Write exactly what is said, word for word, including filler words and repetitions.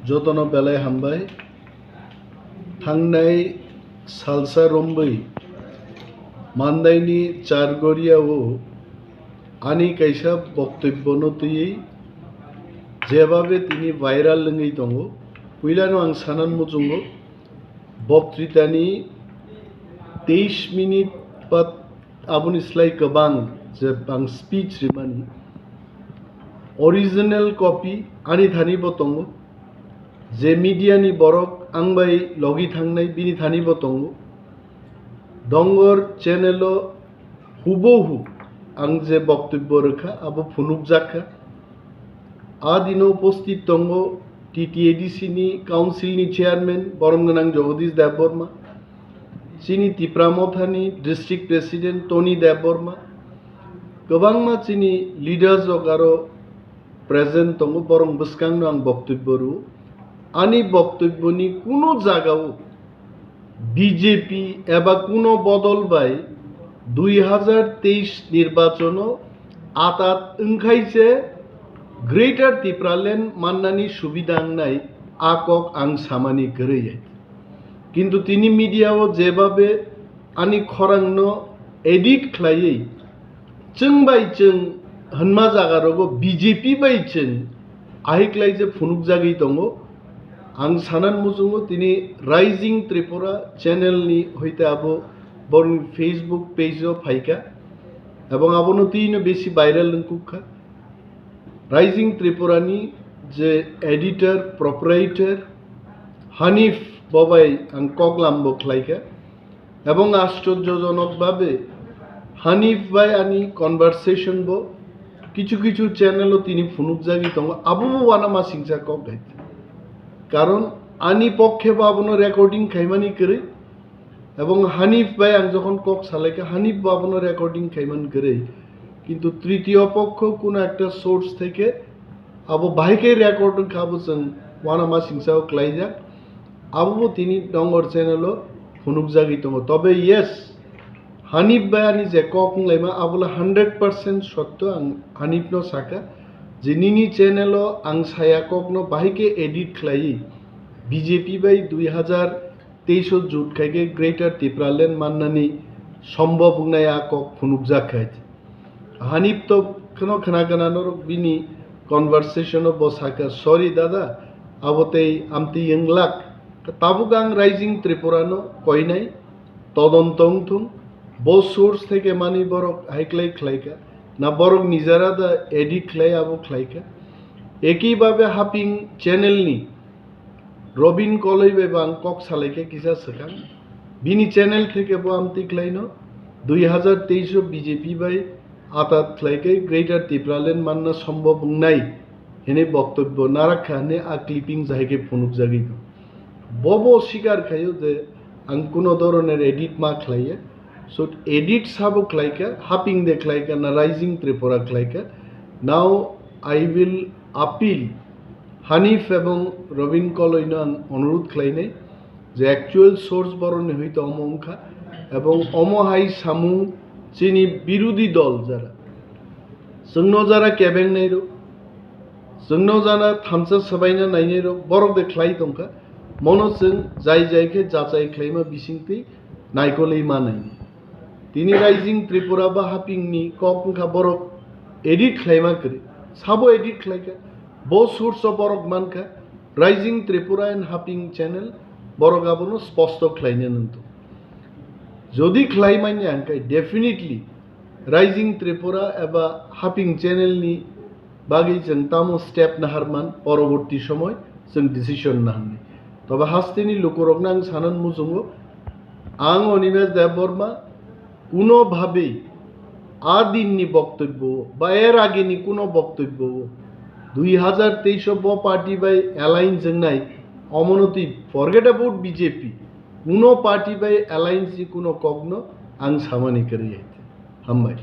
Jotono belai hambai. Thangnai salsa romwi mandaini Chargoria o ani kaisa boktobbono twiwi jebabe tini viral wngwi tongo. Puilano ang sanan muchungo, boktritani teis minute ba aboni slai kwbang je ang speech rimani, original copy ani thani bo tongo. Je media ni borok ang bai logi thangnai bini thani bo tongo. Dongor channel o hubohu ang je boktobbo rwkha abo phunukjak kha. A dino upasthit tongo T T A D C ni council ni chairman borom gwnang Jagadish Debbarma, chini Tipra Motha ni district president Tony Debbarma, kwbangma chini leaders rok aro present tongo, borok bwskangno ang boktobbo rwo. Ani boktobboni kuno jagao B J P eba kuno bodol bai dui hazar teis nirbachono atat wngkhai se Greater Tipraland mannani subida wngnai a kok ang samani kwrwi. Kintu tini media o jebabe ani khorangno edit khlaiwi chwng bai chwng hwnma jaga rogo B J P bai chwng ahai klai je phunukjagwi tongo. Ang sanan muchungo tini Rising Tripura channel ni hoite abo borni Facebook page o phaikha ebong abono twino besi viral wngkukha. Rising Tripura ni je editor, proprietor Hanif bobai ang koklam bo khlaikha. Ebong aschorjojonok babe Hanif bai ani conversation bo kichu kichu channel o tini phunukjagwi tongo, abo bo uanamasingcha kok hai. Karon ani pokkhe bo abono recording khaimani kwrwi, ebong Hanif bai ang jokhon kok salaikha, Hanif bo abono recording khaiman kwrwi, kintu tritiyo pokkho kuno ekta source theke abo bahai khe record wngkha, abo chwng uanamasingcha o klaijak. Abo bo tini Dongor channel o phunukjagwi tongo. Tobe yes, Hanif bai ani je kok wnglaima, abola hundred percent sotto. Ang Hanif no sakha je nini channel o ang saya kokno bahai khe edit khlaiwi B J P bai dui hazar teis o jut khai khe Greater Tipraland mannani sombhob wngnai a kok phunukjak khai. Hanif to kheno khna gana norok bini conversation o bo sakha, "Sorry dada, abo tei amtwi wnglak." Tabuk ang Rising Tripura no koinai, todonto wngthung, bo source theke mani borok haiklai khlaikha, na borok nijara da edit khlai abo khlaikha. Eki babe Haping channel ni Robin Koloi bai bo ang kok salaikha kisa swkang. Bini channel theke bo amtwi khlaino dui hazar teis o B J P bai atat khlai khe Greater Tipraland manna sombhob wngnai hwnwi boktobbo narakha hwnwi a clipping jahai khe phunukjagwi. Bo bo sikar khaio je ang kuno doroner edit ma khlaiya. So edit sabo khlaikha, Haping de khlaikha na Rising Tripura khlaikha. Now I will appeal Hanif ebong Robin Koloino ang onurudh khlainai je actual source boroni hoito omo wngkha ebong omo hai samung chini birudhi dol jara chwngno jara kebeng nairok, chwngno jana thansa swbaina nainairok borok de khlai tongkha, mono chwng jai jai khe jachai khlaima bisingtwi naikolwi manai. Tini Rising Tripura ba Haping ni kok wngkha borok edit khlaima kwrwi, sabo edit khlaikha, bo source o borok mankha, Rising Tripura and Haping channel borok abono sposto khlaina nangtong. Jodi khlai manya hwnkhe definitely Rising Tripura eba Haping channel ni bagwi chwng tamo step naharman, poroborti somoy chwng decision naharni. Tobe hasteni lukurokno ang sanan muchungo, ang Animesh Debbarma kuno bhabe a dinni boktobbo ba er ageni kuno boktobbo dui hazar teis o bo party bai alliance wngnai, omono twi forget about B J P, kuno party bai alliance ni kuno kokno ang samani kwrwi hai. Hambai.